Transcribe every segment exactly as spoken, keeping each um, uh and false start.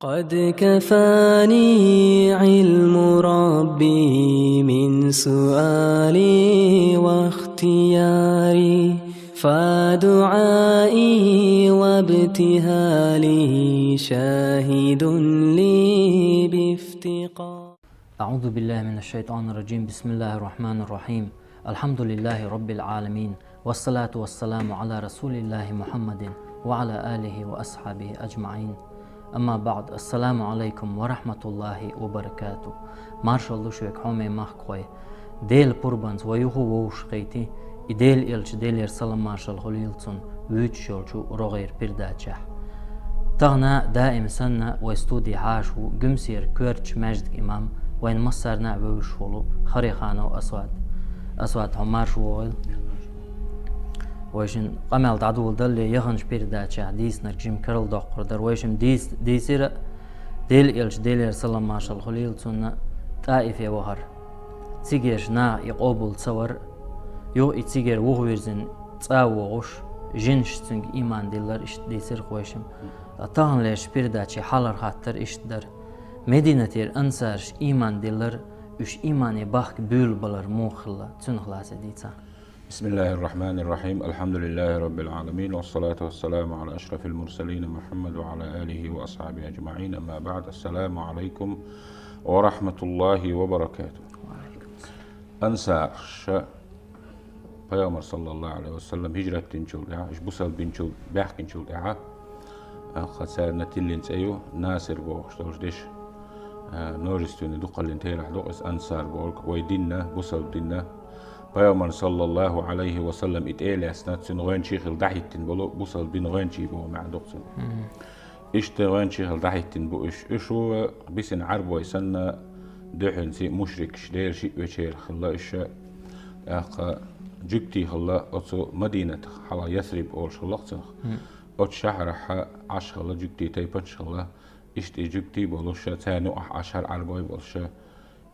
قد كفاني علم ربي من سؤالي واختياري، فدعائي وابتهالي شاهد لي بافتقار. أعوذ بالله من الشيطان الرجيم. بسم الله الرحمن الرحيم. الحمد لله رب العالمين. والصلاة والسلام على رسول الله محمد وعلى آله وأصحابه أجمعين. أما بعد. السلام عليكم ورحمة الله وبركاته. Маршалла ду шуьга, хьоме махкахой. Делан пурбанца вай юха вовшахкхийти, и Делан элча, Делера салам-маршалла хуьлийла цунна, вуьйцуш йолчу рогӀера передачехь. Тахана даим санна вай студе хьаша ву Гуьмсера коьртачу маьждиган имам, вайна массарна а вевзаш волу Хареханов Асвад. Асвад, хьо марша вогӀийла. Вайшин къамел дӀадоладале, яханчу передачехь дийцинарг жима карладоккхур дара. Вайшимма дийц-, дийцира Делан элча, Делера салам-маршалла хуьлийла цунна, ТӀаифе вахар. Цигерчу наха и къобал ца вар, юха и цигара вухавирзина цӀа а вогӀуш, жинаш цуьнга ийман диллар, иштта дийцира вайшимма. Таханлерчу передаче хьалхара хаттар иштта дара. Мединатера ансараш ийман диллар, уьш иймане бахка буьйлабалар муха хилла, цунах лаьцна дийца. بسم الله الرحمن الرحيم. الحمد لله رب العالمين. والصلاة والسلام على أشرف المرسلين محمد وعلى آله وأصحابه أجمعين. أما بعد. السلام عليكم ورحمة الله وبركاته. Ансарша Пайхамар, саллаллаху алейхи ва саллям, хиджрат динчул тӀаьхьа, уьш бусалба динчул баьхкинчул тӀаьхьа, аха, царна тиллина цӀе ю Насир бохуш долуш деш, а, множественный дукхаллин терахь ду иза, ансар бохург, вай динна, бусалба динна. Пайхамар, саллаллаху алейхи ва саллям, и тӀе а лаьцна, цуьнан гӀоьнчий хилла дӀахӀиттина болу бусалба дин, гӀоьнчий боху маьӀна ду цуьнан. Иштта гӀоьнчий хилла дӀахӀиттина бу уьш. Уьш ву бисина Ӏарбой санна, дуьхьанца мушрикаш, дера шиъ вечерах хилла уьш. ТӀаккха жуьгтий хилла оцу Мадинатах хьалха, Ясриб олуш хилла цунах. Оцу шахьарахь Ӏаш хилла жуьгтий тайпанаш хилла. Иштта и жуьгтий болуш, царна юкъахь Ӏаш хӀара Ӏарбой болуш,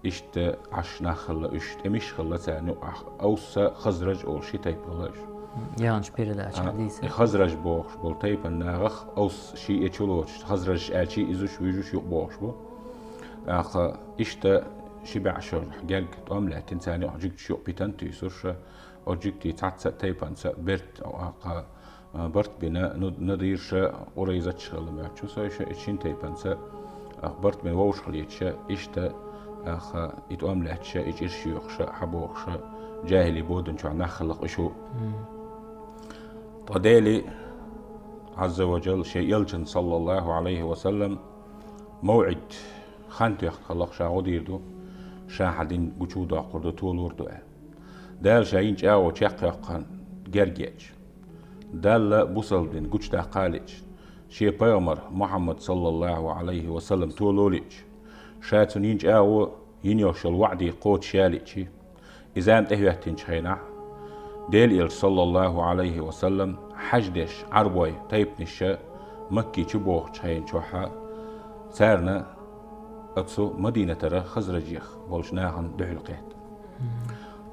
иштта Ӏаш нах хилла уьш, тӀемаш хилла царна юкъахь. Аус а, Хазраж олуш ши тайпа хилла уьш. Яханчу передача А, дийцира. И Хазраж бохуш болу тайпан нахах Аус шиъ чулоцуш, Хазраж аьлчий изуш, вуьжуш юкъа бохуш бу. ТӀаккха иштта ши бӀе шо герга тӀом лаьттина, царна юкъахь жуьгташ юкъа питан туьйсуш, оцу жуьгтий цхьацца а тайпанца а берт, тӀаккха а, барт бина, ну, Надирша, Къурайзаташ хилла моьтту, со иша и шин тайпанца, а, барт бина вовшахлеташа, иштта, аха, и тӀом лаьтташа, и чӀирш йоькхуша, хьабохуша, жахӀили бодун чохь нах хилла-кх уьш ву. Ткъа Дели, Ӏазза ва Джалла, шен элчан, саллаллаху алейхи ва саллям, мавӀид, хан тоьхна хилла-кх ша гӀо дийр ду, ша хьан дин гучу доккхур ду, толур ду аьлла. Дала ша йина чӀагӀо чекхъяьккхина герга еъча. Далла бусалба дин гучудаккха а лиъча, шен пайхамар Мухьаммад, саллаллаху алейхи ва саллям, толо а лиъча, ша цунна йина чӀагӀо, йина йолуш йолу ваӀди кхочуш а лиъча, и зама тӀехӀоьттинчу хенахь, Делан элча, саллаллаху алейхи ва саллям, хьаж деш Ӏарбой тайпанаша Макке чу бохучу хенчохь, царна оцу Мадинатара Хазражех болчу нахана дуьхьал кхетта.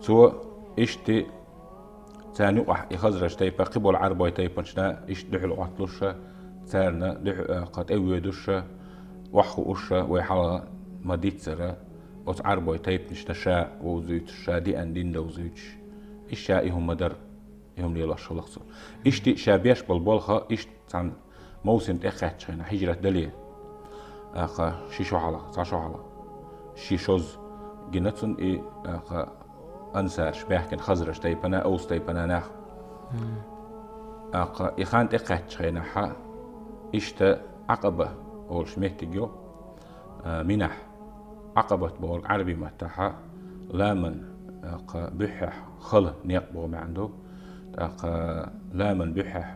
Цо иштта царна юкъахь и Хазраж тайпа, кхиболу Ӏарбой тайпанашна иштта дуьхьал Ӏотталуша, царна дуьхьа-, а, кха тӀе а воьдуша, охьахууша, вай хьалха ма-диццара, оцу Ӏарбой тайпанашна ша вовзуьйтуш, ша деана дин довзуьйтуш. Иштта ша и хӀума дара, и хӀума лелош хилла-кх цо. Иштта ша беш болу болх, иштта цхьана мовсам тӀекхаьччахьана хьижрат дале, аха, ши шо хьалха, цхьа шо хьалха, ши шозза гина цунна и, аха, ансарш баьхкина Хазраж тайпана, Аус тайпана нах. Аха, и хан тӀекхаьччахьанахьа, иштта Ӏакъаба олуш меттиг ю, а, Минахь. Ӏакъабат бохург Ӏаьрби маттахьа ламан, аха, буьххьехь хала некъ боху маьӀна ду. ТӀаккха ламан буьххьехь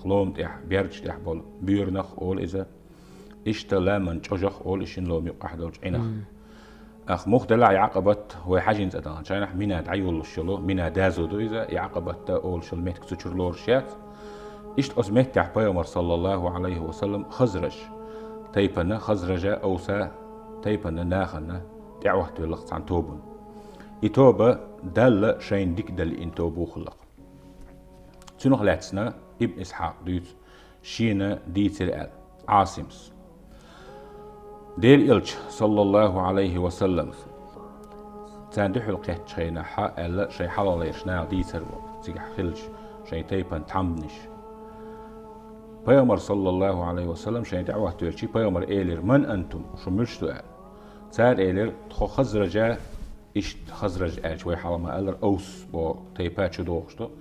лома тӀехь, бердаш тӀехь болу боьрнах олу иза. Иштта ламан чӀожах олу и шина лома юккъахь долчу Ӏинах. Ах, муха делахь и Ӏакъабат вай хьаьжин цӀа даланчу хенахь, Мина дӀайоллуш йолу, Мина дазо ду иза, и Ӏакъабатта олуш йолу меттиг цу чуьра лоруш яц. Иштта оцу меттехь пайхамар, саллаллаху алейхи ва саллям, Хазраж тайпана, Хазража, Ауса тайпана нахана тӀеӀоттавелла-кх цхьана тобанна. И тоба Далла шайна дика даллиъна тоба ву хилла-кх. Цунах лаьцна Ибн Исхьакъ дуьйцу, шена дийцира аьлла, Ӏасимс. Дела Элча, саллаллаху Ӏалайхи ва саллам, царна дуьхьал кхеттачу хенахь аьлла, шайн хьалхалерчу наха дийцар ву, цигахь хилча, шайн тайпана тхьамданаш. Пайхамар, саллаллаху Ӏалайхи ва саллам, шайна тӀе а хӀоттавелча, пайхамар элира: «Ман антум? Шу муьлш ду?» – аьлла. Цара элира: «Тхо Хазража». Иштта Хазраж аьлча, вай хьалха ма-аллара, Авс боху тайпа чу догӀуш ду.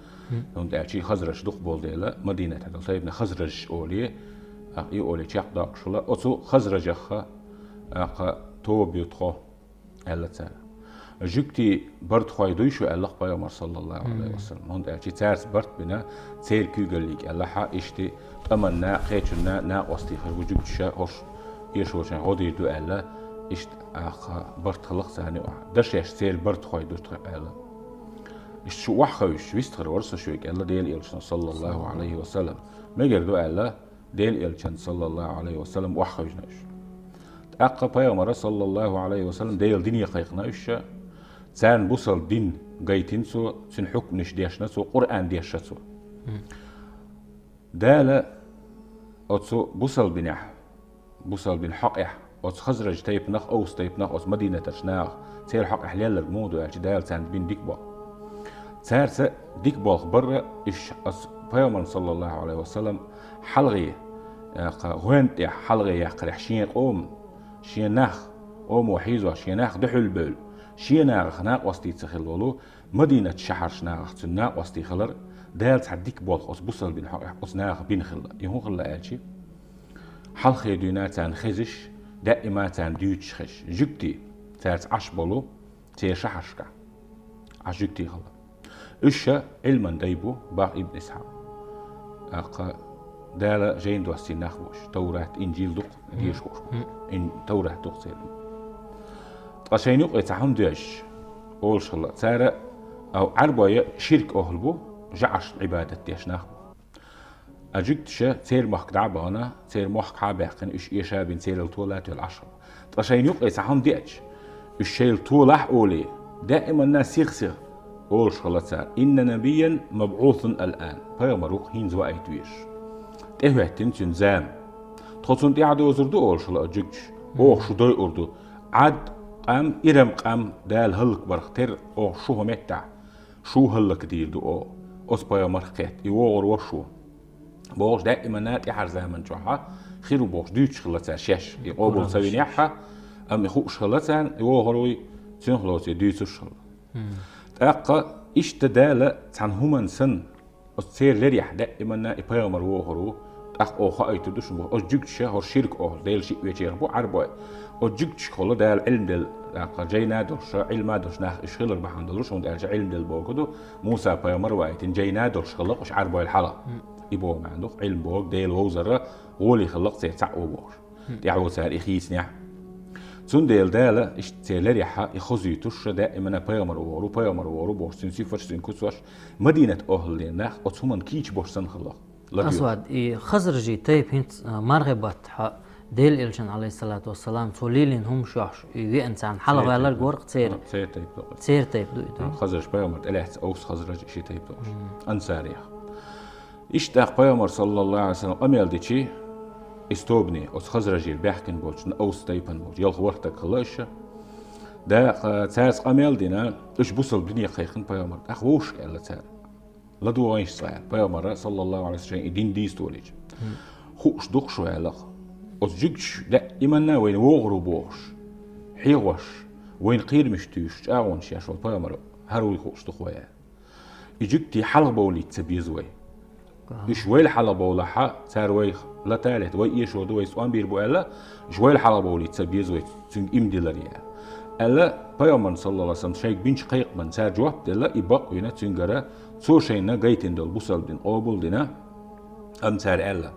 ХӀунда аьлча Хазраж дукха болу дела, Мадинатехь долу тайпана Хазраж олий, тӀаккха и олий чекхдоккхуш хилла. Оцу Хазражах, тӀаккха, тоба ю тхо, аьлла цара. Жуьгтийн бартахой дуй шу, аьлла-кх пайхамар, саллаллаху Ӏалайхи ва саллам. ХӀунда аьлча цаьрца барт бина, церан куьйгаллига аьлла хьа, иштта тӀаманна, кхечунна накъостий хир бу жуьгташа, хӀорш эшочунна гӀо дийр ду аьлла, иштта, тӀаккха, барт хилла-кх царна юкъахь. Дашеш церан бартахой ду тхо аьлла. Иштта шу охьахевшаш вистхир вара со шуьга аьлла Дела Элчано, саллаллаху Ӏалайхи ва саллам. Мегар ду аьлла, Дела Элчанна, саллаллаху Ӏалайхи ва саллам, охьахевшина уьш. ТӀаккха пайхамара, саллаллаху Ӏалайхи ва саллам, Делан дине кхайкхина уьш. Царна бусалба дин гайтина цо, цуьнан хьукманаш дешна цо, Къуръан дешна цо. Дала оцу бусалба динехь, бусалба динан хьокъехь, оцу Хазраж тайпанах, Авс тайпанах, оцу Мадинатарчу нахах, церан хьокъехь лелларг муха ду аьлча, Дала царна бина дика болх. Цаьрца дика болх барра, уьш оцу пайхамарна, саллаллаху Ӏалайхи ва саллам, хьалхе, тӀаккха, гӀоьнна тӀехь хьалхе яккхарехь шен къоман, шен нах, омо хьийзош шен нах дуьхьал бевлла, шен нахах накъостий ца хилла волу, Мадинат шахьарчу нахах цуьнан накъостий хилар, Дала цхьа дика болх оцу бусалба динан хьокъехь оцу нахах бина хилла. И хӀун хилла аьлча, хьалххе дуьйна царна хезаш, даима царна дуьйцуш хезаш. Жуьгтий, цаьрца Ӏаш болу, церан шахьаршкахь Ӏаш жуьгтий хилла. Уьш ша Ӏилман дай бу, бах Ибн Исхьакъ. ТӀаккха Дала жайна доссийна нах бу уьш. Таврат, Инжил дукха деша хууш бу. Ин-, Таврат дукха церан. Ткъа шайна юкъе цхьа хӀума доьжуш, олуш хилла. Цара, ав, Ӏарбой ширк охьлу бу, жӀарашна Ӏибадат деш нах бу. А жуьгташа церан махка дӀа а бахана, церан мохк хьа а баьккхина, уьш эша а бина, церал тола а тоьлла Ӏаш хилла. Ткъа шайна юкъе цхьа хӀума деача, уьш шайла толахь олий, даиманна сих-сиха олуш хилла цара: «Инна набиян мабӀусун ал-ан». Пайхамар ву-кх хӀинца ваийта везаш. ТӀехӀоьттина цуьнан зама. Тхо цунна тӀаьхьа дозур ду, олуш хилла оцу жуьгташа. Оха шу дойур ду. Ӏад къам, Ирам къам Дала хӀаллакбарх терра оха шу хӀун меттахь, шу хӀаллакдийр ду оха. Оцу пайхамарх кхетта, и вогӀур ву шу. Бохуш, даиманна тӀаьхьара заман чохь хир ву бохуш, дуьйцуш хилла цара шаьш. И къобал ца винехь а, амма и хууш хилла царна, и вогӀур вуй, цуьнах лоций дуьйцуш хилла. ТӀаккха иштта Дала цхьана хӀуманна санна, оцу церан лерехь даиманна и пайхамар вогӀур ву, тӀаккха оха хоуьйтур ду шуна боху. Оцу жуьгташа хӀорш ширк охьлу, Делан шиъ вечерах бу Ӏарбой. Оцу жуьгташкахула Дала Ӏилма делла, тӀаккха жайна а долуш, Ӏилма а долуш нах уьш хилар бахьана долуш, хӀунда аьлча Ӏилма делла бохург ду, Муса пайхамар а ваийтина, жайна а долуш хилла уьш Ӏарбойла хьалха. И боху маьӀна ду-кх, Ӏилма бохург Дела вовзарра гӀоле хилла-кх церан цхьаъ ву бохуш. ТӀаьхьо цара и хийцинехь. Цундела Дала иштта церан лерехь и хозуьйтуш ша даимана пайхамар вогӀур ву, пайхамар вогӀур ву бохуш, цуьнан сифаташ, цуьнан куцаш, Мадинат охьлуш дина нах оцу хӀуманна кийча бохуш санна хилла-кх. Асвад, и Хазражийн тайпа хӀинца, а, мархий баттахь Дела Элчан, Ӏалайхиссалату вассалам, цо лелийна хӀумаш йохьуш, и веана царна хьалха ваьлларг вара-кх церан. Церан тайпа ду-кх. Церан тайпа ду и, ду. Хазраж пайхамар тӀелаьцна, Авс, Хазраж и ши тайпа ду-кх. Ансарех. Иштта тӀаккха пайхамар, саллаллаху Ӏалайхи ва саллам, къамел дичи, и стобане, оцу Хазражера баьхкина болчу, Авс тайпана болчу, ялх вартаг хилла уьш. ТӀаккха цаьрца къамел дина, уьш бусалба дине кхайкхина пайхамар. ТӀаккха вовшах аьлла цара: «ЛадогӀийша цкъа», – аьлла, пайхамара, саллаллаху Ӏалайхи ва саллам, шайна и дин дийца долийча. «Хууш ду-кх шу», – аьлла-кх. «Оцу жуьгташа даиманна вайна вогӀур ву бохуш, хьехош, вайна кхерамаш туьйсуш, чӀагӀонаш еш волу пайхамар хӀара вуй хууш ду-кх вай», – аьлла. «И жуьгтий хьалха бовлийта ца беза вай. Уьш вайл хьалха бовлахь, цара вайх лата а лета, вай эшор ду, вайца тӀом бийр бу аьлла, уьш вайл хьалха бовлийта ца беза вай цуьнга иман диларе», – аьлла. Аьлла, пайхамарна, саллаллаху Ӏалайхи ва саллам, шайга бинчу кхайкхаман цара жоп делла, и бакъ вина цуьнгара, цо шайна гайтина долу бусалба дин къобал дина. Амма цара аьлла: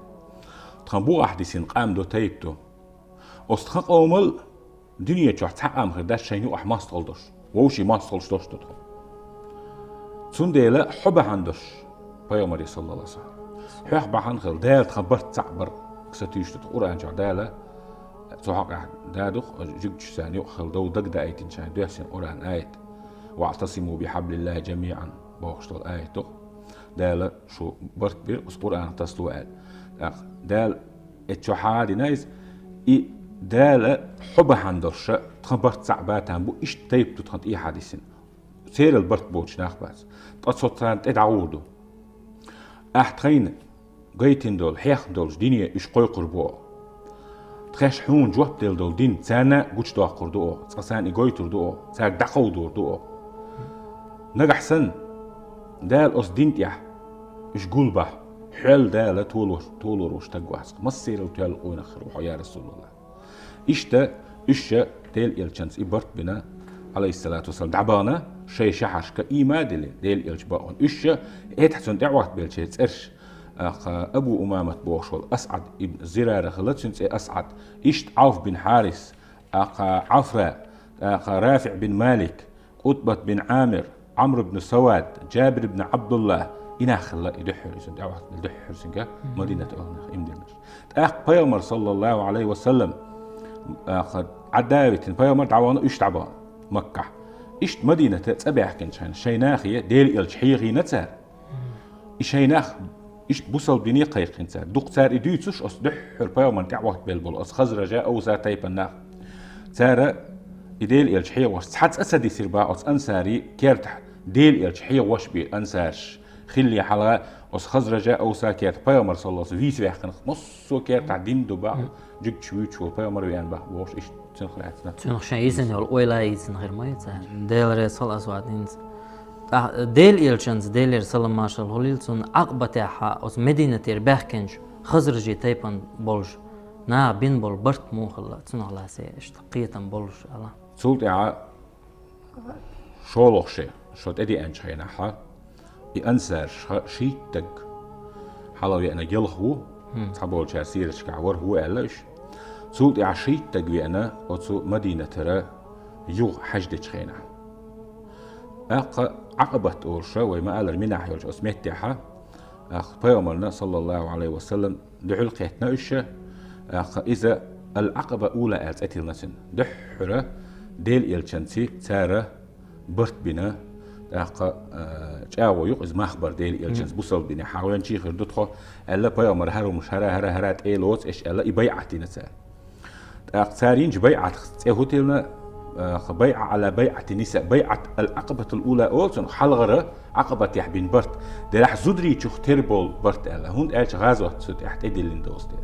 «Тхан бухахь дисина къам ду, тайпа ду. Оцу тхан къомал дуьне чохь цхьа къам хир дац шайна юкъахь мостагӀалла долуш. Вовшийн мостагӀаллаш долуш ду тхо. Цундела хьо бахьана долуш, пайхамаре, саллаллаху Ӏалайхи ва саллам, хьох бахьана хилла, Дала тхан барт цхьаъ бар, са туьйсуш ду тхо». Къуръан чохь Дала цу хьокъехь да ду-кх, жуьгташа царна юкъахь хилла дов дагадаийтина шайна доьссина Къуръан аят: «ВаӀтасиму бихьаблиллахӀи жамиӀан», – бохуш долу аят ду-кх. Дала шу барт бира оцу Къуръанах тасало аьлла. ТӀаккха Дала эццахь хьа а дина иза, и Дала хьо бахьана долуш тхан барт цхьаъ бан там бу, иштта тайпа ду тхан тӀехьа дисина. Церал барт боцуш нах бац. Ткъа цо царна тӀе дӀагӀур ду. Ахь тхайна гайтина долу, хьехна долчу дине уьш кхойкхур бу оха. Тхаьш хьуна жоп делла долу дин царна гучудоккхур ду оха, цкъа царна и гойтур ду оха, цаьрга дӀакховдор ду оха. Нагахь санна, Дала оцу дин тӀехь уьш гулбахь, хьол Дала толор, толор волуш стаг вац. Массерал тоьлла къонах хир ву хьо, я Расулаллах. Иштта уьш ша Делан элчанца и барт бина, алейхиссалату вассалам, дӀабахана шайн шахьаршка, ийман а диллина, Делан элча бакъвина. Уьш ша, хӀетахь цунна тӀаьхьахӀоттабеллачеран цӀераш, тӀаккха Абу Умамат бохуш волу Асъад ибн Зирара хилла, цуьнан цӀе Асъад, иштта Ӏавф бин Хьарис, тӀаккха Ӏафра, тӀаккха РафиӀ бин Малик, Къутбат бин Ӏамир, Ӏамр ибн Савад, Джабир ибн Ӏабдуллах, и нах хилла и дуьххьара, иза дуьххьара цуьнга Мадинат охӀланах имдинарш. ТӀаккха пайхамар, саллаллаху Ӏалайхи ва саллам, тӀаккха Ӏадда а витина, пайхамар дӀавахана, уьш дӀабахана Маккахь. Иштта Мадината цӀа баьхкинчу хенахь, шайн нахе Делан элча хьехийна цара. И шайн нах, иштта бусалба дине кхайкхина цара. Дукха цара и дуьйцуш, оцу дуьххьара пайхамарна тӀаьхьахӀоттабелла болу оцу Хазража, Ауса тайпан нах. Цара и Делан элча хьехош цхьа цӀа ца дисира бах оцу ансари кертахь, Делан элча хьехош бен ансарш хилале хьалха оцу Хазража, Ауса керта пайхамар, саллаллаху Ӏалайхи ва саллам, вийца ваьккхина. Массо а кертахь дин ду бах, жуьгташ вуьйцуш волу пайхамар веана бах бохуш, иштта цуьнах лаьцна. Цуьнах шайн йисина йолу ойла а йийцина хир ма ю цара. Делан реза хила ас вац хӀинца. ТӀаккха Делан элчанца, Делера салам-маршалла хуьлийла цунна, Ӏакъабатехь оцу Мединатера баьхкинчу Хазражи тайпана болуш наха бина болу барт муха хилла, цунах лаьцна иштта кхетам болуш аьлла. Цул тӀаьхьа шолгӀа ше, шо тӀедеанчу хенахь, и ансаршха шийтта стаг, хьалха веана ялх ву, цхьаболчара сирачкахь ворхӀ ву аьлла уьш. Цул тӀаьхьа шийтта стаг веана оцу Мадинатара юха хьаьж дечу хенахь. ТӀаккха Ӏакъабат олуш, вай ма-аллара, Минахь йолчу оцу меттехь, тӀаккха пайхамарна, саллаллаху Ӏалайхи ва саллам, дуьхьал кхеттина уьш, тӀаккха иза Ал-Ӏакъаба ула аьлла цӀе тиллина цуьнан. Дуьххьара Делан элчанца цара барт бина, тӀаккха, а, чӀагӀо ю-кх иза мах бар Делан элчанца, бусалба дине хьахийначий хир ду тхо, аьлла, пайхамар хӀара хӀумаш, хӀара, хӀара, хӀара тӀе лоцу аш аьлла, и байӀат йина цара. ТӀаккха цара йинчу байӀатах цӀе хӀун тиллина, а, байӀа Ӏала байӀати ниса, байӀат ал-Ӏакъабатул ула олу цунах, хьалхара Ӏакъабатехь бина барт. Делахь зударийчух тера болу барт аьлла, хӀунда аьлча гӀазот цу тӀехь тӀедиллина доцу дела.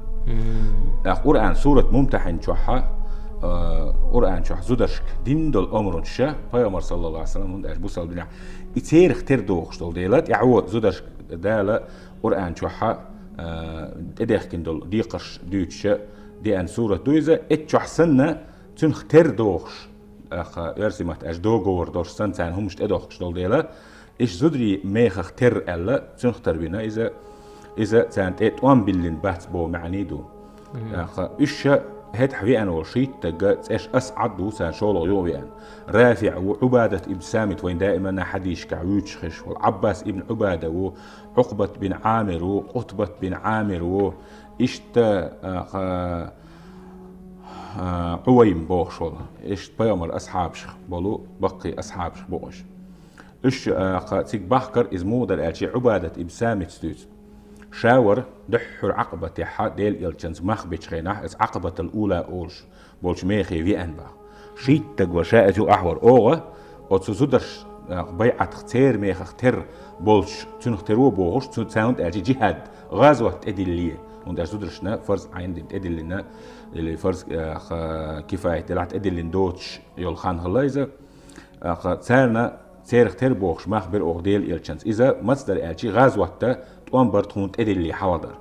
ТӀаккха Къуръан сурат Мумтахьин чохь, а, Къуръан чохь зударшка дина долу омрунаш ша, пайхамар, саллаллаху Ӏалайхи ва саллам, хӀунда аьлча бусалба динехь и церах тера дохуш долу дела, тӀаьхьо зударшка Дала Къуръан чохь, а, тӀедехкина долу декхарш дуьйцуша деана сурат ду иза, эццу чохь санна, цуьнах тера дохуш, тӀаккха оьрсийн маттахь аьлча договор долуш санна, царна хӀумаш тӀедохкуш долу дела, иштта зударий мехах тера аьлла, цуьнах тарбина иза, иза царна тӀе тӀом биллина бац боху маьӀний ду. ТӀаккха уьш ша хӀетахь веана волу шийтта стаг, цӀераш Асъад ву, царна шолгӀа юха веана. РафиӀ ву, Ӏубадат ибн Самит, вайн даимана хьадисашкахь вуьйцуш хезаш волу Ӏаббас ибн Ӏубада ву, Ӏукъбат бин Ӏамир ву, Къутбат бин Ӏамир ву, иштта, а, кха, а, Ӏувайм бохуш волу, иштта пайхамар асхьабашах болу, баккхий асхьабашах бу уьш. Уьш, а, кха, цига бахкар иза муха дара аьлча, Ӏубадат ибн Самитс дуьйцу. Ша вара дуьххьара Ӏакъабатехь Делан элчанца мах бечу хенахь, иза Ӏакъабатал ула олуш болчу мехе веана бах. Шийтта стаг вара ша, иза юкъахь вара. Оха оцу зударш, а, байӀатах церан мехах тера болчу, цуьнах теро бохуш, цу царна аьлча, жихӀад, гӀазот тӀедилле. ХӀунда аьлча зударшна фарз Ӏайн дина тӀедиллина, или фарз, а, ха-, кифаят делахь тӀедиллина доцуш йолу хан хилла иза. ТӀаккха царна церах тера бохуш мах бира оха Делан элчанца. Иза маца дара аьлча, гӀазотта тӀом бар тхуна тӀедилле хьалха дара.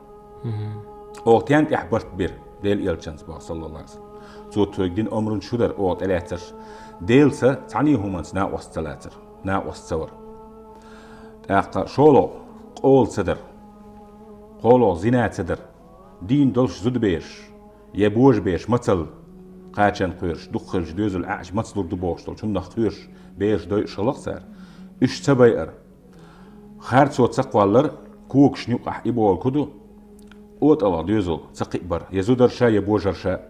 Оха тен тӀехь барт бира Делан элчанца боху, саллаллаху Ӏалайхи ва саллам. Цо тхоьга дина омрунаш шу дара оха тӀелаьцарш? Делаца цхьаьний хӀуманца накъост ца лацар, накъост ца вар. ТӀаккха шолгӀа къола ца дара, кхоалгӀа зина ца дара, дийна долуш зудабераш, я божабераш, мацалла кхачан кхоьруш, дукха хилча доьзал Ӏаьаш мацлур ду бохуш долчу хӀуманах кхоьруш, бераш дойуш хилла-кх цара. Уьш ца байар. Харцо ца кхоллар, когашна юкъахь и бохург хӀун ду? КъотӀалгӀа доьзал ца кхиабар, я зударша, я божарша.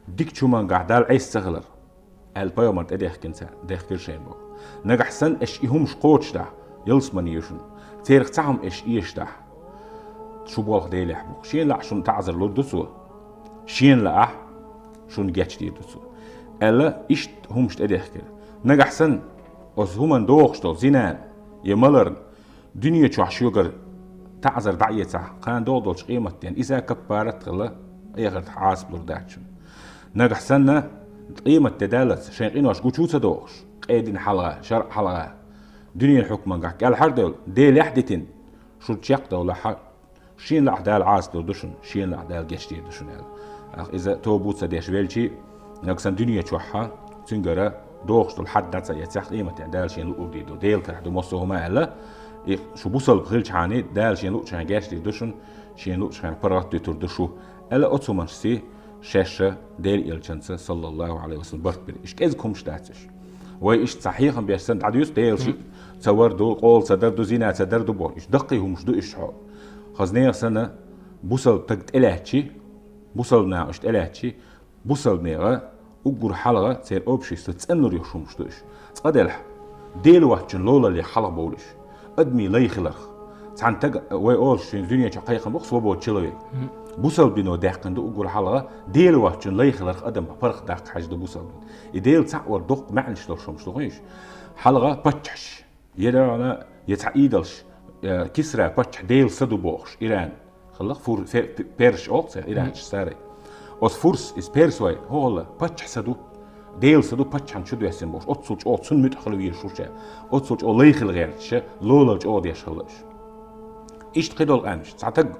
Дикачу хӀумангахь Далла Ӏеса ца хилар, аьлла, пайхамар тӀедехкина цара, дехкира шайна боху. Нагахь санна аша и хӀумаш кхочушдахь, ялсамани ю шуна. Церах цхьа хӀума аша эшадахь, шу болх Делехь бу-кх. Шена лаахь шуна таӀзар лур ду цо. Шена лаахь, шуна гечдийр ду цо. Аьлла, иштта хӀумаш тӀедехкира. Нагахь санна, оцу хӀуманна дохуш долу зина я маларна, дуьне чохь шуьгара таӀзар дӀаэцахь, кхана догӀу долчу къематден иза каппарат а хилла, эхартахь Ӏазап лур дац шуна. Нагахь санна, къематде даллалц шайн къинош гучу а ца дохуш, къедина хьалха, шарӀ хьалха, дуьненан хьукмангахь кӀелхьардевлла, Делехь дитина, шуьца чекхдовлахь, шена лаахь Дала Ӏазап лур ду шуна, шена лаахь Дала гечдийр ду шуна аьлла. Ах, иза тоба ца деш велчий, нагахь санна дуьне чохь а, цуьнгара дохуш долу хьад дӀа ца эцахь, къематден Дала шена луъург дийр ду, Делан карахь ду массо а хӀума аьлла. И шу бусалба хилчхьана, Дала шена луъучу хенахь гечдийр ду шуна, шена луъучу хенахь паргӀат дуьтур ду шу аьлла, оцу хӀуманашций шаьш а Делан элчанца, саллаллаху Ӏалайхи ва саллам, барт бира. Иштта кӀезиг хӀумаш дац уьш. Вай иштта цхьа хьехам беш санна дӀадуьйцу, Делан шиъ ца вар ду, къола ца дар ду, зина ца дар ду боху. Иштта даккхий хӀумаш ду уьш хьо. Хаза нехан санна, бусалба стаг тӀелаьцчи, бусалба наха уьш тӀелаьцчи, бусалба нехан уггар хьалха церан общество цӀанлур йолуш хӀумаш ду уьш. Цкъа делахь, Дела воцчун лолаллех хьалха бовлу уьш. Адамийн лай хиларх. Цхьана таг, вай олу шуна дуьне чохь кхайкхам боху свобода человека. Бусалба дино даьккхина ду уггар хьалха, Дела воцчун лай хиларх адам паргӀатдаккха хьажа ду бусалба дин. И Дела цхьаъ вар доккха маьӀнаш долуш хӀумаш ду хьуна уьш. Хьалха паччахьаш. Я догӀна, я цхьа идолаш, э, Кисра паччахь Делан са ду бохуш, Иран. Хиллакх фур-, фе-, персаш олу цара, иранцаш цара. Оцу фурс, иза перс вай, хӀокхул паччахьан са ду. Делан са ду, паччахьна чу доьссина бохуш. Оццул чӀогӀа цунна муьтӀахь хила везаш ву ша. Оццул чӀогӀа лай хила гӀерташ, лолалла чӀогӀа деш хилла уьш. Иштта кхидолу къаьмнаш, цхьа таг,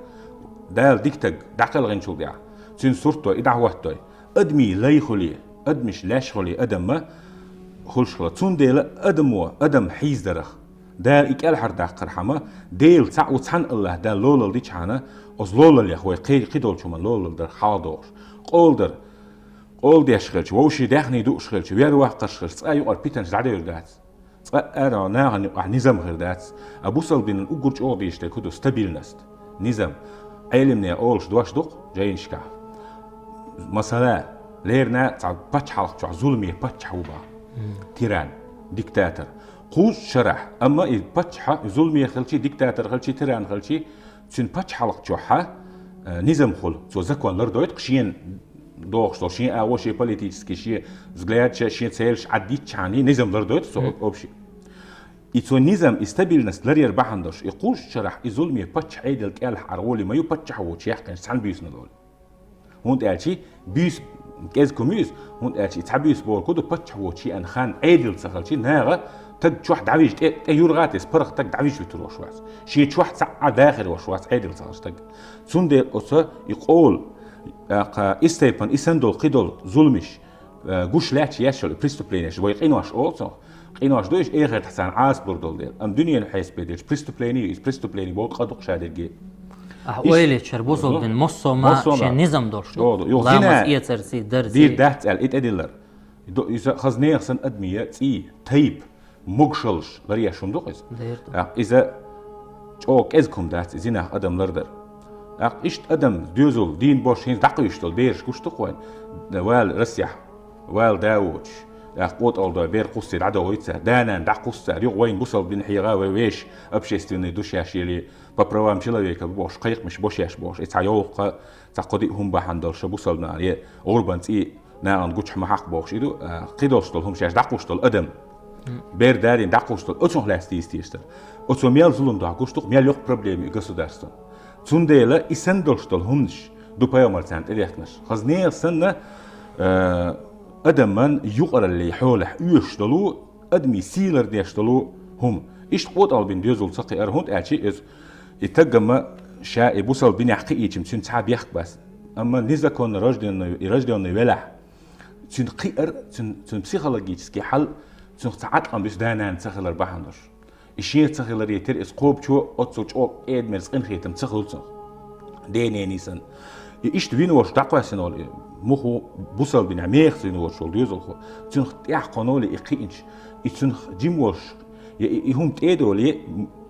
Дала дика таг, дӀакхелхинчул тӀаьхьа, цуьнан сурт дой, и дӀахӀоттадой. Адамийн лай хуьлий, адамаш леш хуьлий, адамма хуьлуш хилла. Цундела адамо адам хьийзадарах, Дала и кӀелхьардаккхархьама, Дела цхьаъ ву, цхьана АллахӀ Дала лолалла дичхьана, оцу лолаллех вай кхе-, кхидолчу хӀуманна лолалла дар хьалха дохуш. Къола дар, къола деш хилча, вовшийн даьхний дууш хилча, вер ваккхарш хилча, цкъа юкъара питанаш дӀадевр дац. Цкъа а нахана юкъахь низам хир дац. А бусалба динан уггар чӀогӀа дийш дерг хӀун ду? Стабильность. Низам. Ӏелимне олуш дош ду-кх жайнашкахь. Масала, лерина цхьа пачхьалкх чохь зуламе паччахь ву боху. Тиран, диктатор. Кхузткъа шарахь, амма и паччахь, зуламе хилчий, диктатор хилчий, тиран хилчий, цуьнан пачхьалкх чохь, э, низам хуьлу. Цо закон лардойту-кх шена дохуш долу, шен агӀо, шен политический, шен взглядаш, шен целаш Ӏаддитчхьана, низам лардойту цо общий. И цо низам, и стабильность ларъяр бахьана долуш, и кхузткъа шарахь, и зуламе паччахь Ӏедал кӀелхьара гӀоле ма ю, паччахь воцуш яьккхинчу цхьана буьйсанна гӀоле. ХӀунда аьлча буьйса кӀезиг хӀума ю иза, хӀунда аьлча и цхьа буьйса бохург хӀун ду, паччахь воцуш еана хан Ӏедал ца хилча, наха таг чохь дӀавижа, тӀе, тӀе юргӀа а тесна, паргӀат таг дӀавижа вуьтур волуш вац. Шен чохь цхьа а дахар волуш вац Ӏедал ца хилча таг. Цундела оцу и къола, тӀаккха и степан, и санна долу кхидолу зуламаш, э, гуш лаьтташ еш йолу и преступленеш, вай къинош олу цунах. Къинош ду иза, эхартахь царна Ӏазап лур долу дела. Амма дуьненан хьесапе дерча преступление ю иза, преступление боху, къа ду-кх ша дерриге. Ахь ойла йича, бусалба дин массо а ма шен низам долуш ду. Ламаз эцарций, дарций. Дийр дац аьлла, и тӀедиллар. До-, иза хаза нехан санна адамийн цӀий, тайпа, могушаллаш ларъеш хӀума ду-кх иза. ТӀаккха иза чӀогӀа кӀезиг хӀума дац, и зинах адам лардар. ТӀаккха иштта адам доьзал, дийна бош хӀинца дӀакхуьйсуш долу бераш гуш ду-кх вайн. Вала Россехь, вала да воцуш. ТӀаккха къотӀалдой бер кхуссий дӀадохуьйту цара. Да-нана дӀакхуссу цара. Юха вайн бусалба дин хьегӀа, вай вешан общественный ду шаьш, или по правам человека бу бохуш, кхайкхамаш бо шаьш бохуш. И цхьа йовха, цхьа кхо-диъ хӀума бахьана долуш бусалба нахана, е гӀурбан цӀий нахана гучахь ма хьакха бохуш, и ду, а, кхидолуш долу хӀума шаьш дӀакхуссуш долу адам. Бер дарийна дӀакхуссуш долу, оцунах лаьцна дийца дезаш дара. Оцо мел зулам дохь гуш ду-кх, мел йоккха проблема ю государстван. Цундела и санна долуш долу хӀуманаш ду пайхамарца тӀедехкинарш. Хаза нехан санна, э, адаман юкъараллин хьолехь оьшуш долу, адамийн сий лардеш долу хӀума. Иштта къотӀалбина доьзал ца кхиара, хӀунда аьлча иза и таггамма ша и бусалба динехь кхиийча-м цуьнан цхьа бехк бац. Амма незаконно рождённый, и рождённый велахь, цуьнан кхиар, цуьнан, цуьнан психологический хьал, цуьнах цхьа Ӏаткъам буьсу да-нана ца хилар бахьана долуш. И шен ца хиларе тера иза кхобучо оццул чӀогӀа кӀеда-мерза къинхетам ца хуьлу цунах. Ден-ненан санна. И иштта вина волуш дӀакхоьссина волу и муха бусалба динехь мехаца вина волуш волу доьзалхо. Цуьнах тӀехь кхуьноле и кхиъначу. И цуьнах жима волуш, я и, и хӀума тӀедоле,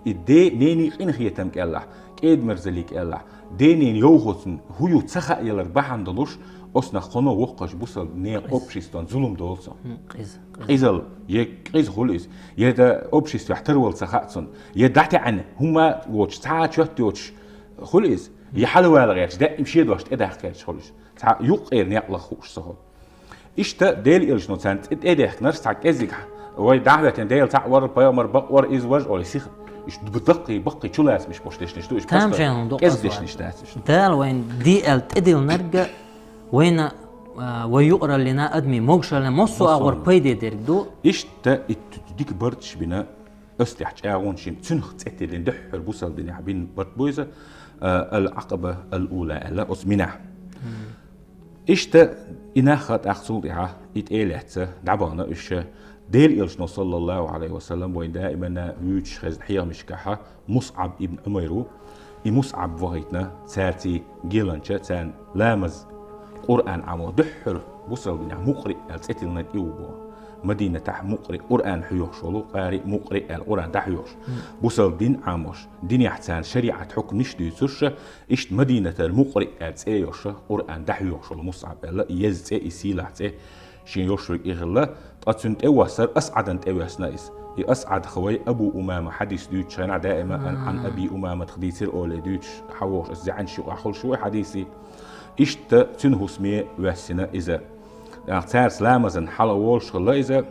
и ден-ненан къинхетам кӀелахь, кӀеда-мерзалли кӀелахь, ден-ненан йовхоцун хӀун ю ца хаа ялар бахьана долуш, оцунах кхуьно воккхачу бусалба нехан обществан зулам долу цунах. Хм, къиза, къиза. Къизалла, я къиза хуьлу иза, я да обществехь тарвала ца хаьа цунна, я дӀатаьӀна хӀума воцуш, цхьа а чот йоцуш хуьлу иза, я хьалавала гӀерташ, даим шен дош тӀедаккха гӀерташ хуьлу иза. Цхьа юккъера некъ лаха хууш ца хуьлу. Иштта Дела элчано царна тӀе-, тӀедехкинарш цхьа кӀеззига, вай дӀахӀоьттина Дела цхьаъ вар, пайхамар бакъ вар, из вар олий сиха. Иштта баккхий, баккхий чулацам ишта бош дешнаш ду, иштта Тамашийна ду кӀеззига къасвар. Дешнаш дац иштта. Дала вайна диъал тӀедиллинарг вайна, а, вай юкъараллина, адамий могашаллина массо а агӀор пайде дерг ду. Иштта итт дика барташ бина, оцу тӀехь чӀагӀонаш йина, цуьнах цӀе тиллина дуьххьара бусалба динехь бина барт бу иза, а, ал-Ӏакъаба ал-Ула аьлла, оцу минахь. Иштта и нах а тӀаккха цул тӀаьхьа и тӀе а лаьцна, дӀабахана уьш. Дела элчано, саллаллаху Ӏалайхи ва саллам, вайн даимана вуьйцуш хезна хьехамашкахьа, МусӀаб ибн Ӏумайр ву. И МусӀаб вахийтина цаьрций геланча, царна ламаз, Къуръан Ӏамо, дуьххьара бусалба динехь мукъри аьлла цӀе тиллинарг и ву боху. Мадинатахь мукъри, Къуръан хьоьхуш волу, къари, мукъри аьлла Къуръан дӀахьоьхуш. Бусалба дин Ӏамош, динехь царна шариӀат хьукмаш дуьйцуш, иштта Мадинатара мукъри аьлла цӀе йолуш, Къуръан дӀахьоьхуш волу МусӀаб аьлла, еза цӀе, и сийлахь цӀе шен йолуш верг и хилла. Ткъа цуьнан тӀе воссар АсӀадан тӀе воьссина иза. И АсӀадах вай Абу Умама хьадис дуьйцучу хенахь даима ан, ан Аби Умаматах дийцира олий дуьйцуш хьавогӀуш, аса зеӀанаш юкъахь хуьлуш ву и хьадисий. Иштта цуьнан хӀусаме воьссина иза. ТӀаккха цаьрца ламазан хьала волуш хилла иза.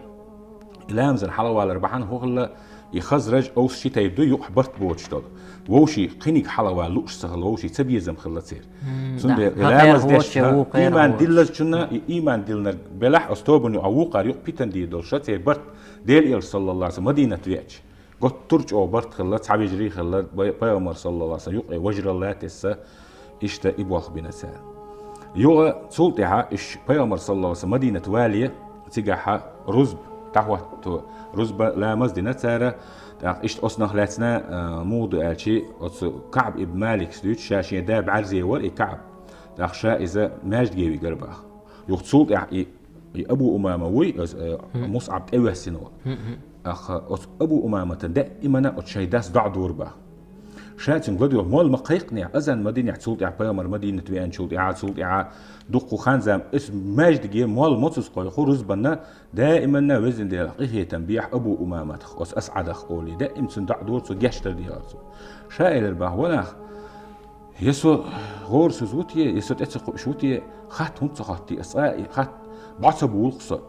И ламазан хьала валар бахьана хӀун хилла, и Хазраж, Овс ши тайпа ду юкъахь барт боцуш долу. Вовший кхиниг хьала вала лууш ца хилла, вовший ца безам хилла церан. Цундела и ламаз деш, иман диллазчунна, и иман диллинарг белахь, оцу тобанна юкъахь вукхара юкъа питан дийр долуш церан барт, Дела элча, саллаллаху Ӏалайхи ва саллам, Мадинат веача. Готтур чӀогӀа барт хилла, цхьа вежарий хилла, пай-, пайхамар, саллаллаху Ӏалайхи ва саллам, юкъе важаралла тесса, иштта и болх бина цара. Юха цул тӀаьхьа уьш пайхамар, саллаллаху Ӏалайхи ва саллам, Мадинат вале, цигахьа рузба дӀахӀотто, рузба ламаз дина цара, тӀаккха иштта оцунах лаьцна, а, муха ду аьлчи, оцу КаӀб ибн Маликс дуьйцу, ша шен да бӀаьрзе вара и КаӀб, тӀаккха ша иза маьждиге вигара баха. Юха цул тӀаьхьа и И Абу Умама вуй, оцу, э, МусӀаб тӀевоьссина волу. Аха, оцу Абу Умаматан даимана оцу шайн дас доӀа дора баха. Ша цуьнга ладоьгӀу, молла ма кхайкхинехь, азан ма динехь, цул тӀаьхьа пайхамар Мадинат веанчул тӀаьхьа, цул тӀаьхьа дуккха хан-зама, аса маьждиге молла моцаза кхойху рузбанна, даимана везан Делах къинхетам бехьа Абу Умаматах, оцу АсӀадах олий, даим цуьнан доӀа дора цо, гечдар дехар цо. Ша элира баха, ва нах, Я со гӀорасуза ву те, я со тӀе ца кхуьуш ву те, хатта хӀунда ца хоттий ас цкъа, и хатта бӀо ца буьллу-кх со.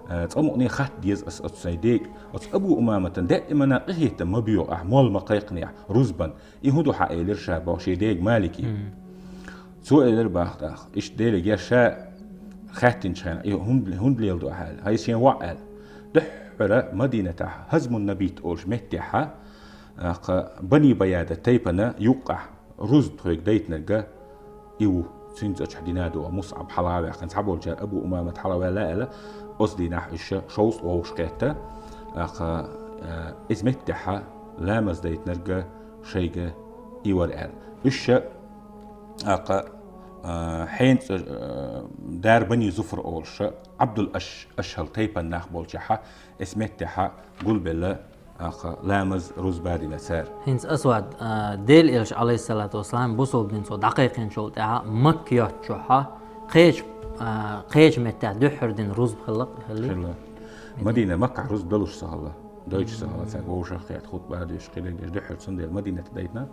Э, цкъа мукъане хатта деза ас оцу сайн дега. Оцу Абу Умаматан даимана къинхетам ма боьгӀу ахь, молла ма кхайкхинехь, рузбан. И хӀун ду хьан, элира ша боху шен дега Малике. Цо элира баха тӀаккха, иштта Деле геш ша хаьттинчу хенахь, и хӀунда, хӀунда леладо ахь аьлла, хьайн шен воӀ аьлла. Дуьххьара Мадинатахь Хазмун Набит олуш меттехьа, а, кха, Бани Баяда тайпана юккъахь, рузба тхоьга дайтинарг и ву, цуьнца оцу чохь дина ду, МусӀаб хьала а ваьккхина, цхьаболчара Абу Умамат хьала ваьлла аьлла, оцу дийнахь уьш шовзткъа вовшах кхетта, а, кха, а, иза меттехьа ламаз дайтинарг шайга и вара аьлла. Уьш, а, кха, а, хьенца, а, дара Бани Зуфр олуш, Ӏабдул Аш-, Ашхал тайпан нах болчехьа, иза меттехьа гулбелла, Аха, ламаз, рузба дина цара. ХӀинца Асвад, а, Дела Элча, алейхиссалату вассалам, бусалба дин цо дӀакхайкхинчул тӀаьхьа Макка йоцчохьа, кхечу, а, кхечу меттехь дуьххьара дина рузба хилла, хилли? Хилла. Мадина, Маккахь рузба далуш ца хилла. Дойчу ца хилла, цаьрга вовшах а кхетта, хутба а дуьйш, кхидерг деш, дуьххьара цундела Мадинат дайтина.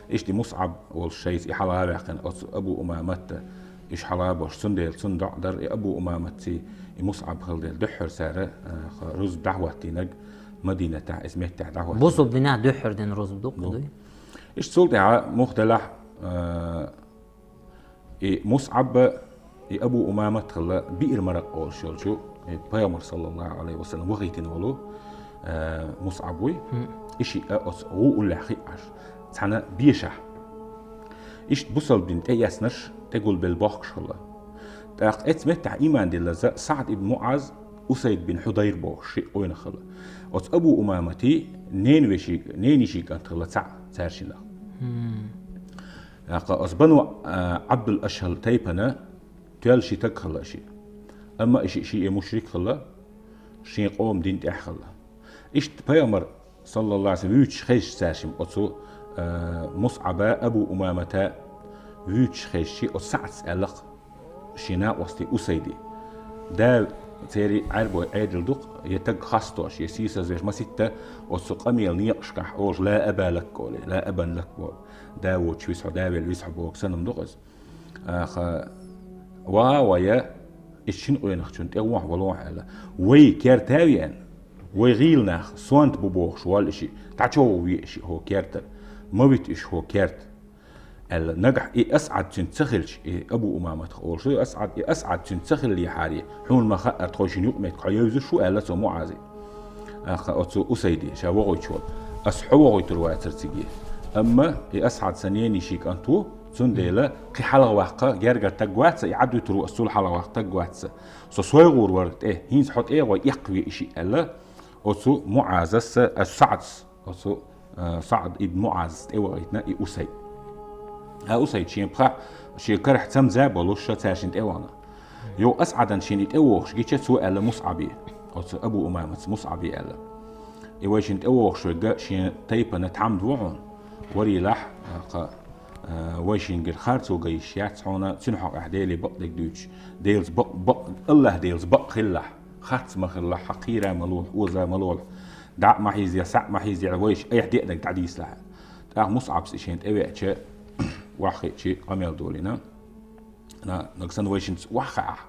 Иштта Мусъаб волуш шайца и хьала а ваьккхина, оцу Абу Умаматта, иш хьала а беш, цундела цунна доӀа дара, и Абу Умаматций, и Мусъаб хилла дела, дуьххьара цара, а, рузба дӀахӀоттийнарг, Мадинатахь, иза меттехь дӀахӀоттийна. Бусалба динехь дуьххьара дина рузба ду-кх, дуй? Иштта цул тӀаьхьа муха делахь, а, и Мусъаб, и Абу Умамат хилла Биър Маракъ олуш йолчу, и Пайхамар, саллаллаху алейхи ва саллям, вахийтина волу, а, Мусъаб вуй. И шиъ а оцу гӀу уллехь хиъ Ӏаш, цхьана бешахь. Иштта бусалба дин тӀеэцнарш тӀегулбелла бохкуш хилла. ТӀаккха эцу меттехь ийман диллаза СаӀд ибн МуӀаз, Усайд бин Хьудайр бохуш шиъ къонах хилла. Оцу Абу Умаматий ненавеший, нениший кӀант хилла цхьаъ цаьршинах. ТӀаккха оцу Бану, а, Ӏабдул Ашхал тайпана тоьлла ши таг хилла шиъ. Амма и шиъ шиъ мушрик хилла, шен къоман дин тӀехь хилла. Иштта Пайхамар, саллаллаху алейхи ва саллям, вуьйцуш хезча цаьршимма оцу, а, Мусъаба, Абу Умамата вуьйцуш хезча, оцу СаӀдас аьлла-кх шен накъостий Усайди: «Да, церий Ӏаьрбой Ӏедал ду-кх, я таг хастош, я сийсазвеш маситта оцу къамелан некъашкахь олуш, ла аба лак олий, ла абан лак боху. Да воцуш висхьо, да велла висхьо боху санна ду-кх иза. Аха, ваха а вая, Иза шин къонахчунна тӀе вахь валахь аьлла. Вай керта а веана, вай гӀийла нах сонта бу бохуш воллу и шиъ, дӀачовгӀа ве и шиъ хӀо кертара, ма вита и шиъ хӀо керта, аьлла. Нагахь и Асъад цуьнца ца хилча, и Абу Умаматах олуш ду, Асъад, и Асъад цуьнца ца хиллехьара, хьуна ма хаъара тхойшинна юкъаметтиг хьо евзаш ву, аьлла цо Муазе. Аха, оцу Усайде, ша вогӀуьйтуш волу. Ас хьо вогӀуьйтур вацара циге. Амма и Асъад сан ненишин кӀант ву, цундела кхин хьалха ваккха гергара таг вац, и Ӏад вуьтур ву ас цул хьалха ваккха таг вац. Со сойгӀур вара тӀе, хӀинца хьо тӀе а гӀой эккхаве и шиъ аьлла, оцу Муазас, а, СаӀдас, оцу, а, СаӀд ибн Муазас тӀе вахийтина и Усайд. А Усайд шен пхахь, шен карахь цамза а болуш, ша цаьршинна тӀе вахана. Йо, Асъадан шен и тӀе вогӀуш гича, цо аьлла МусӀабе, оцу Абу Умамаца МусӀабе аьлла. И вайшинна тӀе вогӀуш верг шен тайпана тхьамда ву хьуна, варийлахь, а, кха, а, вайшингара харцо ган йиш яц хьуна, цуьнан хьокъехь Деле бакъдерг дуьйцуш, Делаца бакъ, бакъ, АллахӀ Делаца бакъ хилалахь, харц ма хилалахь, хьан кхийра ма лолахь, оза ма лолахь, дӀа а ма хьийзаелахь, схьа а ма хьийзаелахь, вайша айхьа деанарг дӀадийцалахь. ТӀаккха МусӀабас и шен тӀе веача, охьахиъча къамел долийна. На, нагахь санна вайшинца охьахаахь,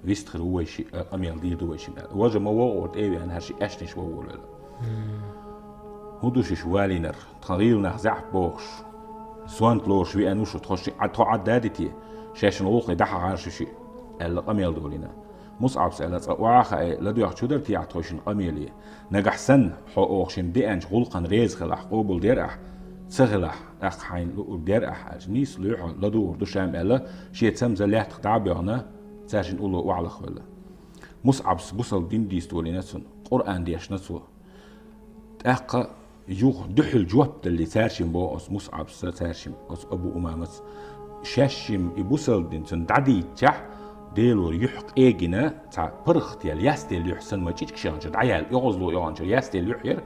вистхир ву вайшиъ, а, къамел дийр ду вайшинна аьлла. Важа ма вогӀура тӀе а веана, хӀара шиъ аьшнаш вогӀур велла. ХӀун ду шуьш валийнарг? Тхан гӀийла нах заьӀап бохуш, сонта лоруш веана ву шу, тхо ши-, Ӏа-, тхо Ӏад дадите, шаьшшинна гӀуллакхе дӀахьахьара шу шиъ, аьлла къамел долийна. МусӀабас аьлла, цкъа охьа а хаий, ладоьгӀча хӀун дара техьа тхойшинна къамеле? Нагахь санна, хьо оха шимма деанчу гӀуллакхана реза хилахь, къобалдер ахь, ца хилахь, тӀаккха хьайна луург дер ахь аьлча, нийса луьй хьо, ладугӀур ду ша-м аьлла, шен цамза лаьттах дӀа а боьгӀна, цаьршинна улло охьалахвелла. МусӀабас бусалба дин дийца долийна цунна, Къуръан дешна цо. ТӀаккха юха дуьхьал жоп далале, цаьршимма боху оцу МусӀабас, цаьршимма оцу Абу Умамас, шаьшшимма и бусалба дин цунна дӀадийцчахь, Делора юьхь къегина, цхьа паргӀатъелла, ястелла юьхь санна ма чӀичкаш яханчуьра дӀаяьлла, оьгӀазло яханчуьра ястелла юьхь яра,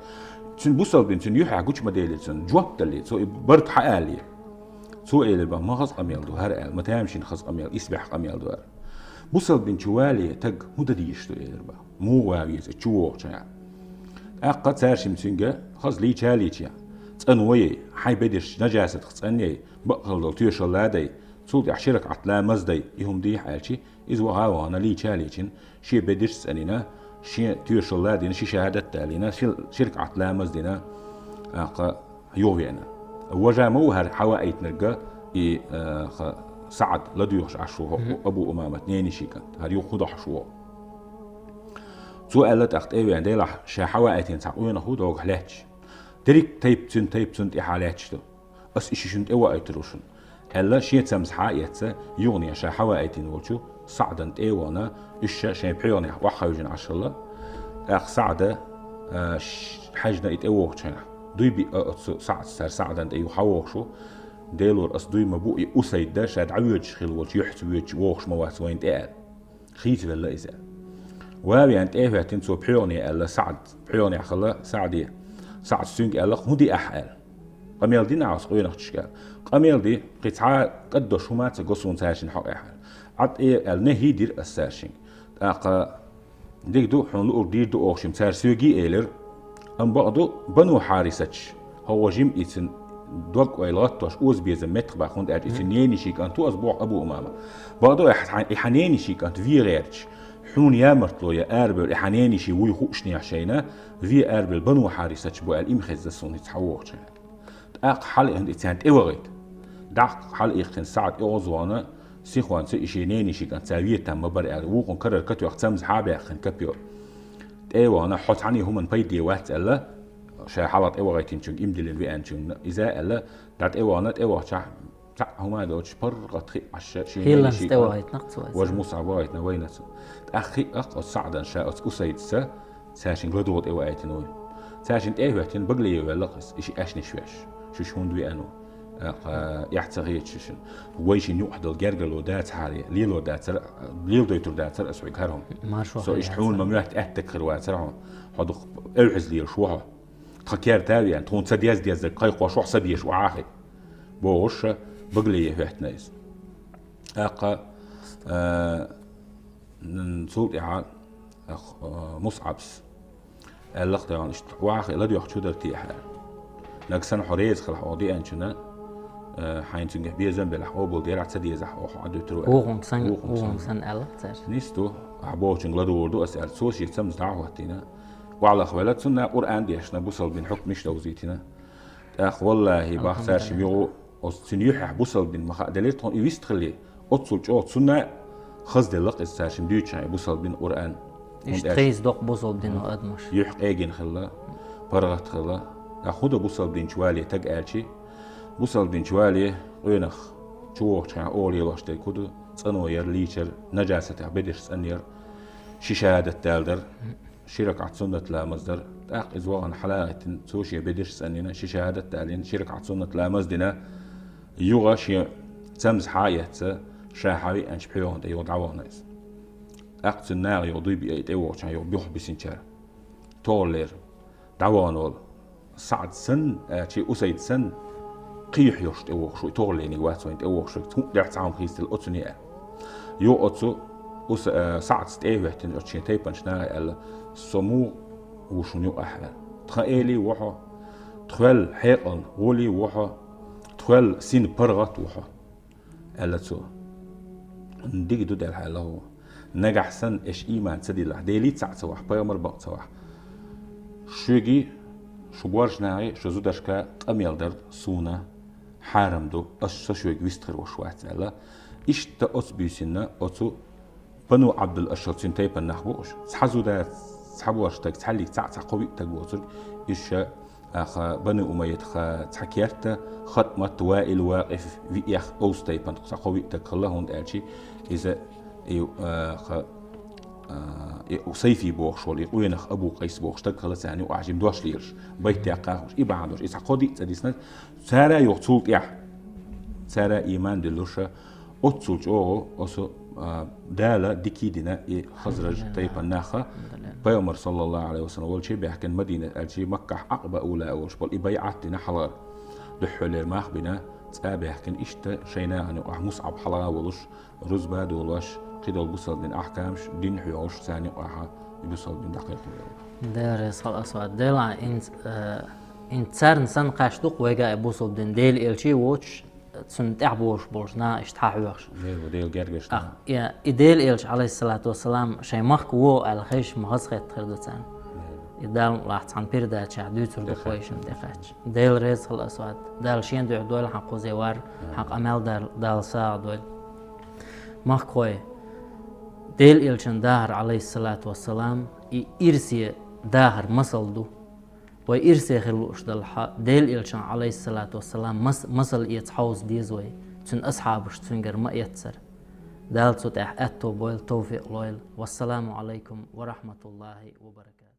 цуьнан бусалба дин цуьнан юьхьехь гучу ма делира цунна, жоп далале, цо и барт хьаалале. Цо элира боху, ма хаза къамел ду хӀара аьлла, ма тамашийна хаза къамел, исбаьхьа къамел ду хӀара. Бусалба дин чу вале, таг хӀун дан дезаш ду, элира боху. Муха ван веза, чу вогӀучу хьан? ТӀаккха цаьршимма цуьнга хаза лийча а лийча, цӀанвой, хьайн бедарш нажасатах цӀанъяй, бакъ хила долу тоьшалла дай, цул тӀаьхьа ши ракаӀат ламаз дай, и хӀума дехьа аьлча, иза ваха а вахана лийча а лийчина, шен бедарш цӀанйина, шен тоьшалла дина, ши шахӀадат далийна, ши, ши ракаӀат ламаз дина, тӀаккха юхавеана. Важа ма ву хӀара хьаваийтинарг, и, а, ха, СаӀд ладоьгӀуш Ӏаш ву хӀокху Абу Умамат ненишин кӀант, хӀара юха хӀун дохьуш ву. Цо аьлла тӀаккха тӀе а веана, делахь, ша хьаваийтина цхьа къонах ву догахь лаьтташ. Дерриг тайп цуьнан, тайп цунна тӀаьхьа лаьтташ ду. Ас и ши шуна тӀе ваийтур ву шуна, аьлла, шен цамза хьа а эцна, юханехьа ша хьаваийтина волчу СаӀдан тӀе а вахана, уьш ша шайн пхьегӀанехь охьахевшина Ӏаш хилла. ТӀаккха СаӀда, а, ш-, хьаьжна и тӀе вогӀучу хенахь, дуй биъна оцу СаӀдас, цара СаӀдан тӀе юха хьавогӀуш ву, Делора ас дуй ма бу и Усайд ша дӀавоьдуш хилла волчу юьхьца воьдуш вогӀуш ма вац вайна тӀе аьлла. Хийцавелла иза. Ван а веана тӀе а хӀоьттина цо пхьегӀане аьлла, СаӀд пхьегӀанехь хилла, СаӀде. СаӀдас цуьнга аьлла, хӀун ди ахь аьлла. Къамел дина ахь оцу къонахчуьнга аьлла. Къамел ди, кхин цхьа а кӀаддош хӀума а ца го суна цаьршинна хьокъехь аьлла. Ӏад тӀе а аьлла, нахӀий дира ас цаьршинга. ТӀаккха дика ду, хьуна луург дийр ду оха шимма, цара соьгий а элира. Амма бакъду, Бану Хьарисаташ, хӀокхо жима и цуьнан дог-ойла гӀаттош, озабезам меттах баха, хӀунда аьлча и цуьнан ненишин кӀант ву ас боху Абу Умама. Бакъду, и хьан, и хьан ненишин кӀант вен гӀерташ, хьуна ямартло я арабевлла, и хьан ненишин вуй хууш нехьа шайна, вен арабевлла Бану Хьарисаташ бу аьлла, и ма хезза суна хӀинца хьан вогӀучу хенахь. ТӀаккха хьала а хӀунда и царна тӀе вахийта. ДӀаккха хьала а иккхина СаӀд оьгӀазвахана, сихонца и шен ненишин кӀант цара ветам ма бара аьлла, вукхун карара катоьхна цамза хьа а баьккхина капйо. ТӀе а вахана, хьо цхьаьна хӀуманна пайде вац аьлла, ша хьалха тӀе вахийтинчуьнга, иман диллина веанчуьнга, иза а аьлла, дӀа тӀе а вахана, тӀе а вахчахь, цхьаъ хӀума а доцуш, паргӀат хиъ Ӏаш шен хӀилланца ненишин тӀе кӀант вахийтина-кх цо иза. Важа Мусаб вахийтина вайна цо. ТӀаккха хиъ-кх оцу СаӀдан ша оцу Усайдца, цаьршинга ладугӀу тӀе ваийтина вуй. Цаьршинна тӀе а хӀоьттина, багале а ваьлла-кх иза, и шиъ аьшнаш веш. Шуьша хӀунда веана ву? ТӀаккха, эхь ца хеташ шуна. Вайшинна юкъахь долу гергарло дацахьара, лело дацара, леладойтур дацара аса хьоьга хӀара хӀума. Маршо хьан яц. Со иштта хьуна ма моьтту аьттаг хир вацара хьуна. Хьо дукха эвхьаза лелаш ву хьо. Тхан керта а веана, тхуна ца деза деззарг кхайкхош ву хьо, са беша охьахиъна. Бохуш, багале а хӀоьттина иза. ТӀаккха, а, н-, цул тӀаьхьа, а, Мусабс аьлла-кх тӀе вахана, иштта охьахиъна, ладоьгӀча хӀун дара техьа аьлла. Нагахь санна хьо реза хилахь оха деанчунна, Э, хьайна цуьнгахь безам белахь, къобал делахь, ца дезахь, оха Ӏадуьтур ву аьлла. Вухунг сан, Вухунг вухунг сан. Сан аьлла цаьрца. Нисду, ахь бохучуьнга ладугӀур ду ас аьлла, цо шен цамза дӀа а хӀоттийна, охьалахь велла, цунна Къуръан дешна, бусалба дина хьукмаш довзийтина. ТӀаккха, валлахӀи, бах, цаьршимма югӀу, оцу цуьнан юьхьехь бусалба дин ма хаъделира тхуна и вистхили, оццул чӀогӀа цунна хазделла-кх иза цаьршимма дуьйцучхьана и бусалба дин, Къуръан. Иштта хӀунда аьлча тхайса доккха бусалба дино адамаш. Юьхь къегина хилла, паргӀат хилла. ТӀаккха хӀун до бусалба дин чу вале таг аьлчи, бусалба дин чу вале къонах чу вогӀучхьана оха лелош дерг хӀун ду, цӀано яр, лийчар, нажасатех бедарш цӀанъяр, ши шахӀадат дала дар, ши ракаӀат суннат ламаз дар, тӀаккха иза вахана хьалагӀиттина, цо шен бедарш цӀанйина, ши шахӀадат далийна, ши ракаӀат суннат ламаз дина, юха шен цамза хьа а эцна, ша хьавеанчу пхьоьгӀан тӀе юха дӀавахана иза. ТӀаккха цуьнан наха юха дуй биъна, и тӀевогӀучхьана юха буьхьа бисинчара. ТогӀаллера дӀавахана волу СаӀд санна, аьлчи, Усайд санна, кхин юьхьӀерш тӀевогӀуш ву, и тохаллийриг вац вайна тӀевогӀуш верг, хӀунда аьлча цхьа хӀума хийцаделла оцунна аьлла. Юха оцу Ус-, а, СаӀдас тӀе а хӀоьттина, оцу шен тайпанчу наха аьлла: «Со муха ву шуна юкъахь?» — аьлла. «Тхан эли ву хьо, тхол хьекъална гӀоли ву хьо, тхол сина паргӀат ву хьо», — аьлла цо. «Дика ду делахь, — аьлла хӀума, — нагахь санна аша ийман ца диллахь, Делий цхьаъ ца вахь, пайхамар бакъ ца вахь, шуьгий, шун боьршачу нахий, шун зударшкай къамел дар суна хьарам ду, ас со шуьга вистхир волуш вац», — аьлла. Иштта оцу буьйсанна оцу Бану Ӏабдул-Ашхал, цуьнан тайпана нах бу уьш. Цхьа зуда, цхьа боьрша стаг, цхьаьллиг цхьаъ, цхьа кхо виъ стаг воцург, уьш ша, аха, Бану Умайятах цхьа керта, ХатӀмат, Ваил, Вакъиф, виъ, Авс тайпанах цхьа кхо виъ стаг хилла, хӀунда аьлча иза, и, аха, а, и Сайфи бохуш волу, и къонах Абу Къайс бохуш стаг хилла царна юкъахь жима дош лелаш, байт яккха а хууш, и бахьана долуш, и цхьа кхо-диъ цӀа дисна, цара а юха цул тӀаьхьа, цара а ийман диллуш, оццул чӀогӀа оцу, а, Дала дика дина и Хазраж тайпан наха, Пайхамар, саллаллаху Ӏалайхи ва саллам, волчу баьхкина, Мадинат аьлчи Маккахь Ӏакъаба ула а волуш болу, и байӀат дина хьалхара. Дуьххьалера мах бина, цӀа а баьхкина, иштта шайн нахана юкъахь МусӀаб хьалха а волуш, рузба а долуш, кхидолу бусалба дин ахкамаш дина хьоьгӀуш, царна юкъахь и бусалба дин дӀакхайкхина. Дела реза хуьлда, Асвад. Дела, хӀинца, э, хӀинца царна санна кхаьчна ду-кх вайга а и бусалба дин, Делан элчий воцуш, цунна тӀаьхьа богӀуш болчу наха иштта хьан хьоьхуш. Дела, Дела гергарчу наха. И, и Делан элча, Ӏалайхиссалату вассалам, шайн махка вогӀу аьлла хезча, ма хазахетта хир ду царна. Дела. И Далла мукъалахь цхьана передачехь дуьйцур ду-кх вай шуна тӀекхаьчча. Дела реза хуьлда, Асвад. Дала шен дуьхьа дойла хьан кхуза вар, хьан къамел дар, Дала сагӀа дойла. Махкахой, Делан элчан дахар, Ӏалайхиссалату вассалам, и ирсе дахар масал ду. Вай ирсе хир лууш далахь, Делан элчан, Ӏалайхиссалату вассалам, мас-, масал эца хьовза деза вай, цуьнан асхьабаш цуьнгара ма эццара. Дала цу тӀехь аьтто бойла, тавфикъ лойла. Вассаламу Ӏалайкум ва рахьматуллахӀи ва баракатухӀ.